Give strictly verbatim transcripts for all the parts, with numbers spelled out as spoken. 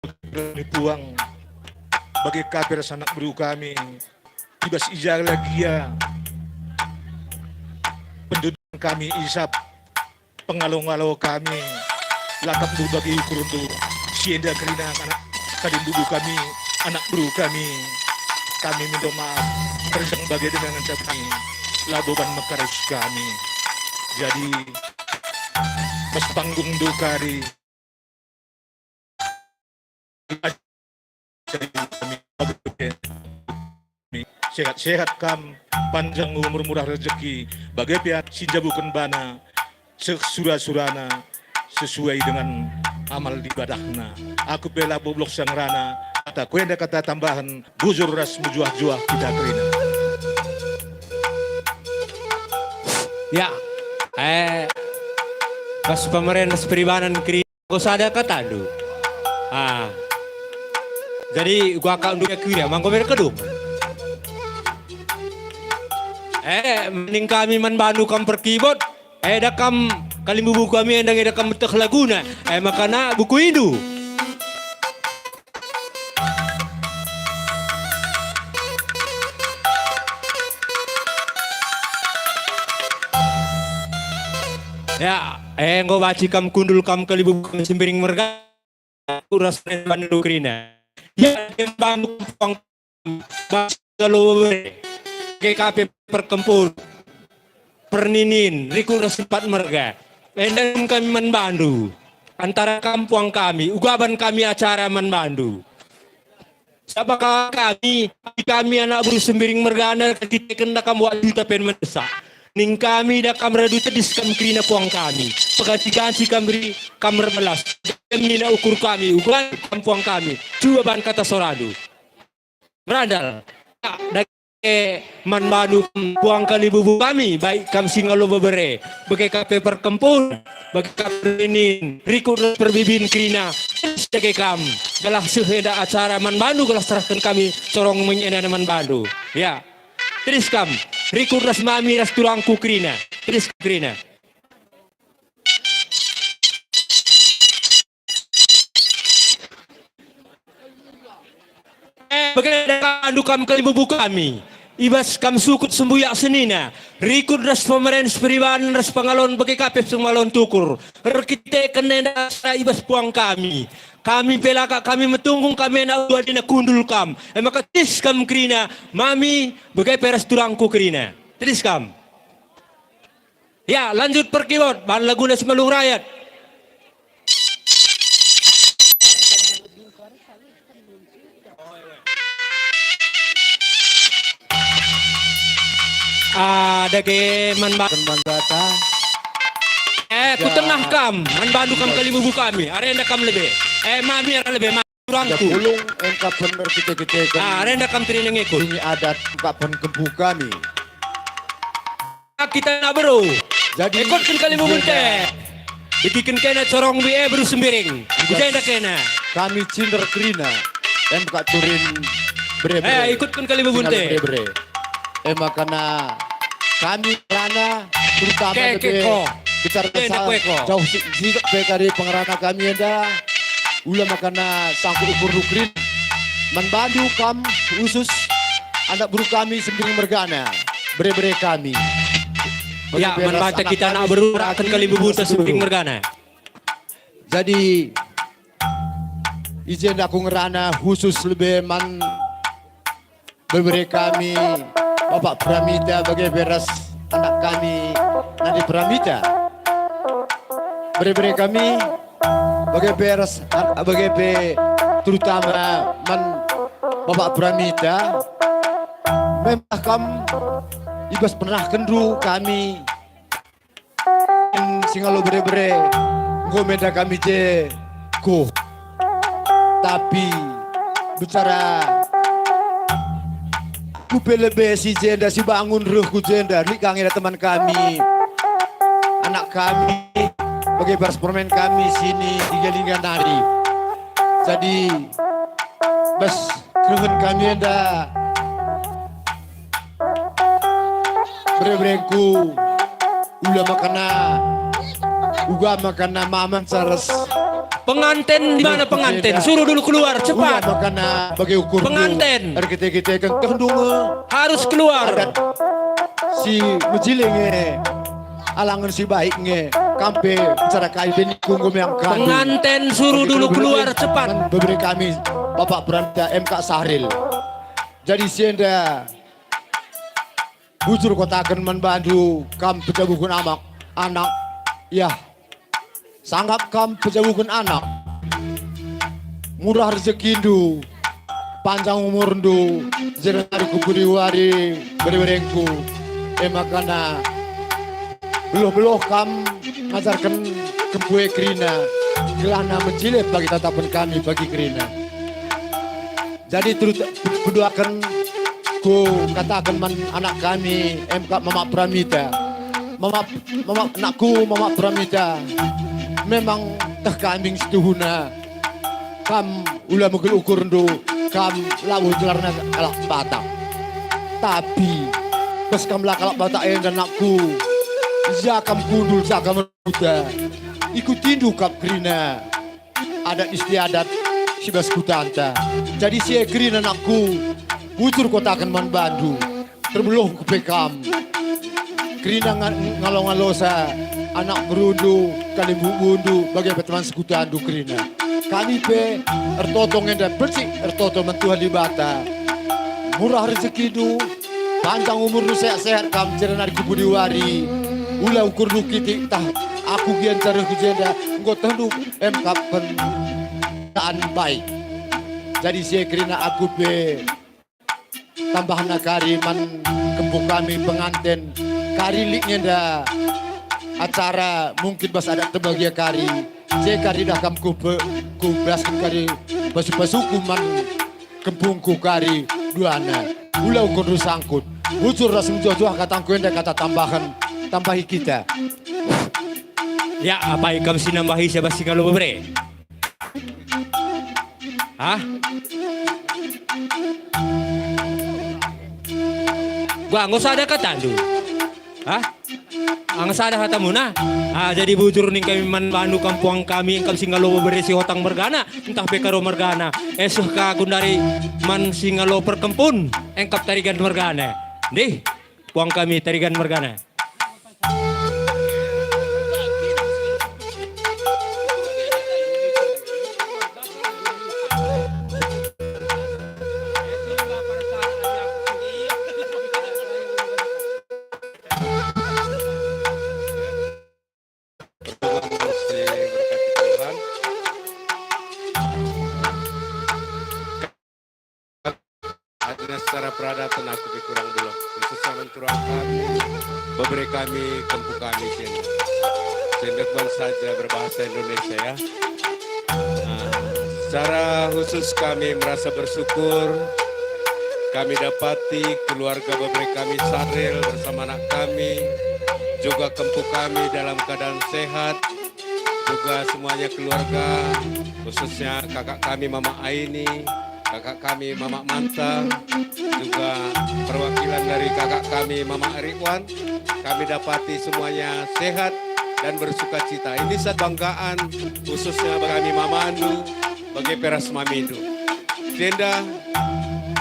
ni puang, bage ka pe ras anak beru kami, i bas i ja gia penduduken kami isap, pengalo-ngalo kami, lakapndu bagi ukurndu, si enda kerina anak kalimbubu kami, anak beru kami. Kami mindo maaf, terjeng bage dengan kami, labo ban mekar kami. Jadi, bas panggungndu kari, sehat-sehat kam, panjang umur, murah rezeki, bage pe si njabuken bana, seh sura-surana, sesuai dengan amal ibadahna. Aku pe labo bloh sa ngerana, kataku enda kata tambahen, bujur ras mejuah-juah kita kerina. Ya, eh, pas pemeren ras peribanan kerina. Enggo sada katandu. Ah. Jadi, gua kak ndu ya kira, manggo merkedum. Eh, mending kami man bandu kam perkibot. Eh, da kam kalimbubu kami enda nge da kam meteh laguna. Eh, makana buku indu. Ya, eh, enggo banci kam kundul kam kalimbubu kami Sembiring merga, ras bandu kerina. Ya, bandu puang bas kalo bage ka pe perkempun, perninin, rikut ras empat merga. Enda kami man bandu, antara kam puang kami, uga ban kami acara man bandu. Sabap kami, kami anak beru Sembiring mergana, erkiteken da kam wak juta pen mendesak. Ning kami da kam radu tedis kam kerina puang kami. Peganci-ganci kam ri kam erbelas. Kami na ukur kami, ukur kam puang kami. Cuba ban kata sorandu. Merandal. Dage man bandu puang kalimbubu kami, baik kam si ngalo bebere, bage ka pe perkempun, bage ka pe perinin, rikut ras perbibin kerina, dage kam, gelah seh enda acara man bandu, gelah serahken kami sorong menyen enda man bandu. Ya, tedis kam, rikut ras mami ras turangku kerina, tedis kerina. Eh, bage da kam kalimbubu kami, i bas kam sukut sembuyak senina, rikut ras pemeren, seperiban ras pengalon, bage ka pe pengalon tukur. Erkiteken enda acara i bas puang kami. Kami pe la kak kami metunggung, kami anak ulu adina kundul kam. E maka tedis kam kerina, mami, bage pe ras turangku kerina. Tedis kam. Ya, lanjut perkibot, bahan laguna si malum rayat. Ah, dage man ba- Teman data. Eh, ku tengah kam, man bandu kam kalimbubu kami, arenda kam lebe. Eh, mami arah lebe, ma-, turangku. Pulung engka pen erkite-kiteken. Ah, arenda kam terina ngikut. Ini adat engka pen kempu kami. Kita anak beru. Jadi, ikutken kalimbubu enda. Begiken kena corong B E beru Sembiring. Ku jenda kena. Kami cinder kerina. Em kak turin bere-bere. Eh, ikutken kalimbubu enda. Bere-bere. Em makana kami kerana terutama ke, ke, lebe ko. Bicara enda kue ko. Jauh si, si, pe kari pengerana kami enda. Ula makana sangkut ukur nukrin. Man bandu kam khusus anak beru kami Sembiring mergana. Bere-bere kami. Ya, man banta kita anak beru, raken kalimbubu ta Sembiring mergana. Jadi, i jenda aku ngerana khusus lebe man bere-bere kami, Bapak Pramita bage pe ras anak kami, Nadi Pramita. Bere-bere kami, bage pe ras, bage pe terutama man Bapak Pramita, memang kam i bas pernahkenndu kami, si ngalo bere-bere, enggo menda kami je kuh. Tapi bicara kupe lebe si jenda si bangun reh ku jenda, lit ka nge teman kami, anak kami, bage pe ras permen kami sini tiga lingga nari. Jadi, bas kerehen kami enda. Bere-berengku, ula makana, uga makana maman saras Penganten, di mana penganten? Suruh dulu keluar, cepat. Udah makan, ah, bagi ukur dulu. Penganten. Erkite-kite kengkeh dungu. Harus keluar. Adat si mejile nge. Alangen si baik nge. Kampe cara kai beni kunggu meang kadu. Penganten suruh dulu keluar, cepat. Bebere kami, Bapak Pramita M K Sahril. Jadi si enda bujur kataken man bandu, kam pejabuken amak, anak, yah. Sangap kam pejabuken anak. Murah rejekindu, panjang umurndu, jenari ku pudi wari bere-berengku. E makana beluh-beluh kam ngajarken kempu e kerina, gelahna mejile bagi tatapen kami bagi kerina. Jadi terus peduaken ku kataken man anak kami, M K Mamak Pramita. Mamak, Mamak, anakku Mamak Pramita. Memang teh kambing situhuna. Kam ula megel ukurndu, kam labo gelarna kalak Batak. Tapi, bas kam la kalak Batak enda, anakku, ja kam kundul, ja kam erkuta. Ikutindu kap kerina adat istiadat si bas kutanta. Jadi si e kerina, anakku, bujur kutaken man bandu, terbeluh ku pe kam. Kerina nga-, ngalo-ngalosa anak berundu, kalimbubundu, bage pe teman sekutandu kerina. Kami pe ertoto nge enda becik ertoto man Tuhan Dibata. Murah rejekindu, panjang umurndu, sehat-sehat kam, jenari ku pudi wari. Ula ukurndu kitik, tah aku gia ncareh ku jenda, enggo tehndu em kapen tan baik. Jadi si e kerina aku pe tambahna kari man kempu kami penganten. Kari lit nge enda acara mungkin bas adat tebagia kari. Si e kari dah kam kupe-, kubelasken kari pasu-pasuku man kempungku kari duana. Ula ukurndu sangkut. Bujur ras mejuah-juah katangku enda kata tambahen. Tambahi kita. Ya, apai kam si nambahi siaba si ngalo bebere? Hah? Gua enggo sada katandu. Hah? Anga sada hatamuna? Ah, jadi bujur ning kami man bandu kam puang kami, engkam si ngalo bebere si hotang mergana, ntah pe karo mergana. Eseh ka gundari man si ngalo perkempun, engkap tarigan mergana. Ndih, puang kami tarigan mergana. Renungan si berkati Tuhan. Artinya secara peradaban aku lebih kurang belum. Khususnya menturang kami, bebere kami, kempu kami, sini. Sendek saja berbahasa Indonesia ya. Nah, secara khusus kami merasa bersyukur, kami dapati keluarga bebere kami Saril bersama anak kami, juga kempu kami dalam keadaan sehat, juga semuanya keluarga, khususnya kakak kami Mama Aini, kakak kami Mama Manta, juga perwakilan dari kakak kami Mama Ridwan. Kami dapati semuanya sehat dan bersukacita. Ini satu kebanggaan khususnya bagi kami mamandu, bage pe ras mamindu. Jenda,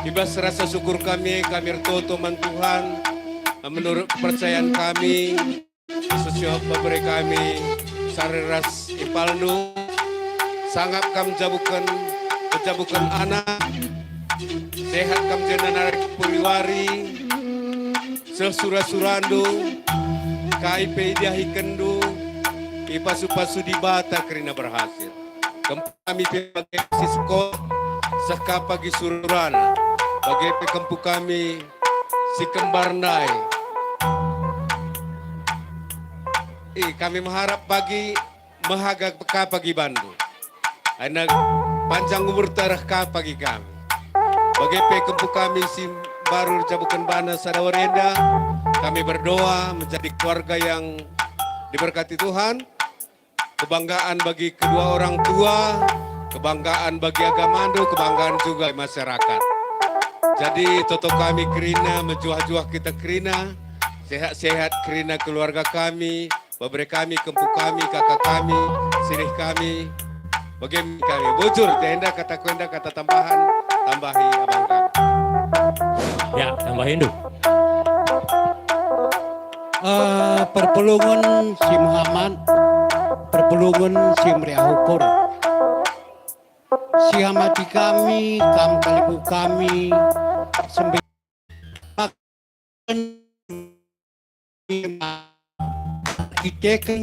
i bas rasa syukur kami, kami ertoto man Tuhan, menurut kepercayaan kami, khususnya bebere kami, Saril ras impalndu, sangap kam jabuken, pejabuken anak, sehat kam jenda nari ku pudi wari, seh sura-surandu, kai pe idiahikenndu, ipasu-pasu Dibata kerina berhasil. Kempu kami pe bage si sekot, seh ka pagi surana, bage pe kempu kami si kembar ndai. I, kami mengharap pagi mehaga ka pagi bandu. Aina panjang umurta reh ka pagi kami. Bage pe kempu kami si mbaru erjabuken bana sada wari enda, kami berdoa menjadi keluarga yang diberkati Tuhan, kebanggaan bagi kedua orang tua, kebanggaan bagi agamandu, kebanggaan juga masyarakat. Jadi, toto kami kerina, mejuah-juah kita kerina, sehat-sehat kerina keluarga kami, bebere kami, kempu kami, kakak kami, sirih kami. Bage me kami bujur, enda kataku, enda kata tambahan, tambahi abang kami. Ya, tambahindu. Eh, perpulungen si mehamat, perpulungen si meriah ukur. Si hamati kami, kam kalibu kami, sembi-, kiteken